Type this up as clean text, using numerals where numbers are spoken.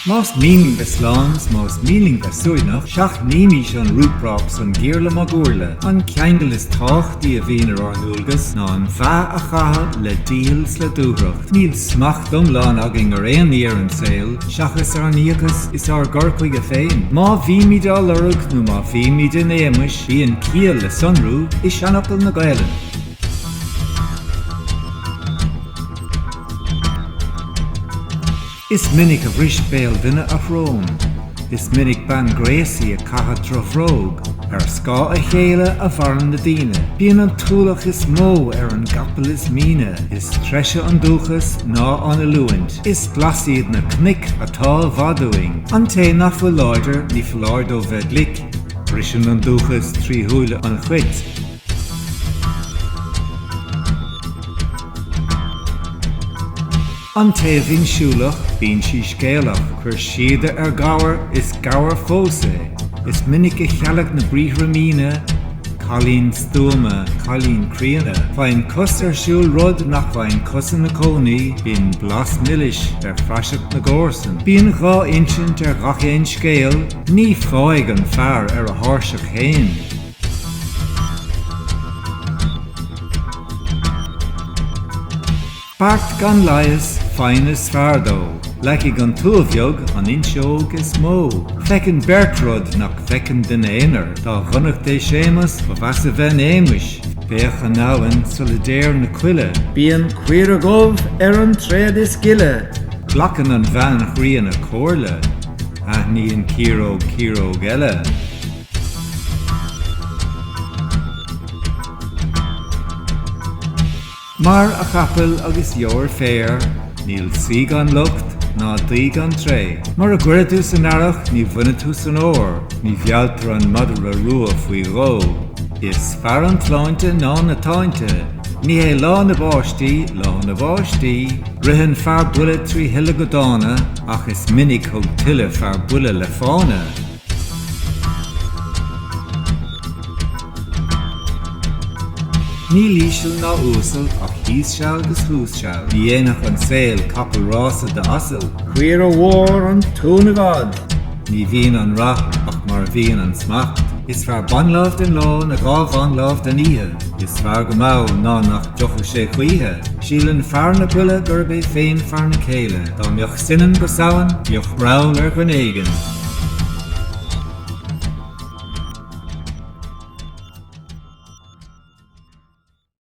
Más mian linn bheith slán 's más mian linn bheith suaimhneach, seachnaímís an rúpráp 's an giúrla máguairle. An ceangal is tábhachtaí a bhíonn ar ár ndualgas ná an mheath a chaitheamh le dícheall 's le dúthracht. Níl smacht iomlán againn ar aon ní ar an saol, seachas ár ndíocas is ár gcur chuige féin. Má bhímid á lorg nó má bhímid in éagmais, bíonn ciall le sonrú i seanfhocail na Gaelainne. Is minic a bhris béal duine a shrón. Is minic bean gréasaí ag caitheamh drochbhróg. Ar scáth a chéile a mhaireann na daoine. Bíonn an t-ualach is mó ar an gcapall is míne. Is treise an dúchas ná an oiliúint. Is glas iad na cnoic atá i bhfad uainn. An té nach bhfuil láidir ní foláir dó bheith glic. Briseann an dúchas trí shúile an chait. An té a bhíonn siúlach, bíonn sí scéalach. Cuir síoda ar ghabhar, is gabhar fós é. Is minic a chealaigh na briathra míne, cailín stuama, cailín críonna. Faigheann cos ar siúl rud nach bhfaigheann cos ina cónaí, bíonn blas milis ar phraiseach na gcomharsan. Bíonn dhá insint ar ghach aon scéal, ní fáidh an fear ar a thairseach fhéin. Beart gan leigheas, foighne is fearr dó. Leagfaidh an tua bheag an fhuinseog is mó. Feiceann beirt rud nach bhfeiceann duine aonair. Dá dhonacht é Séamas, ba mheasa bheith in éamuis. Féach an abhainn sula dtéir 'na coille. Bíonn caora dhubh ar an tréad is gile. Glacann an bhean chríonna comhairle. Aithníonn ciaróg ciaróg eile. Mair a chapaill agus gheobhair féar, níl saoi gan locht ná daoi gan tréith. Mura gcuire tú san earrach ní bhainfidh tú san fhómhar, ní mhealltar an madra rua faoi dhó. Is fearr an tsláinte ná na táinte, ní hé lá na báistí lá na báistí. Ritheann fear buile trí thuile go dána, ach is minic thug tuile fear buile le fána. Níl íseal ná uasal ach thíos seal 'gus thuas seal. Ní dhéanfadh an saol capall rása d'asal. Caora mhór an tóin i bhfad. Ní bhíonn an rath ach mar a bhíonn an smacht. Is fearr banlámh den lá na dhá bhanlámh den oíche. Is fearr go mall ná nach dtiocfadh sé choíche. Síleann fear na goile gurb é féin fear na céille. Dá mbeadh soineann go Samhain, bheadh breall ar dhuine éigin.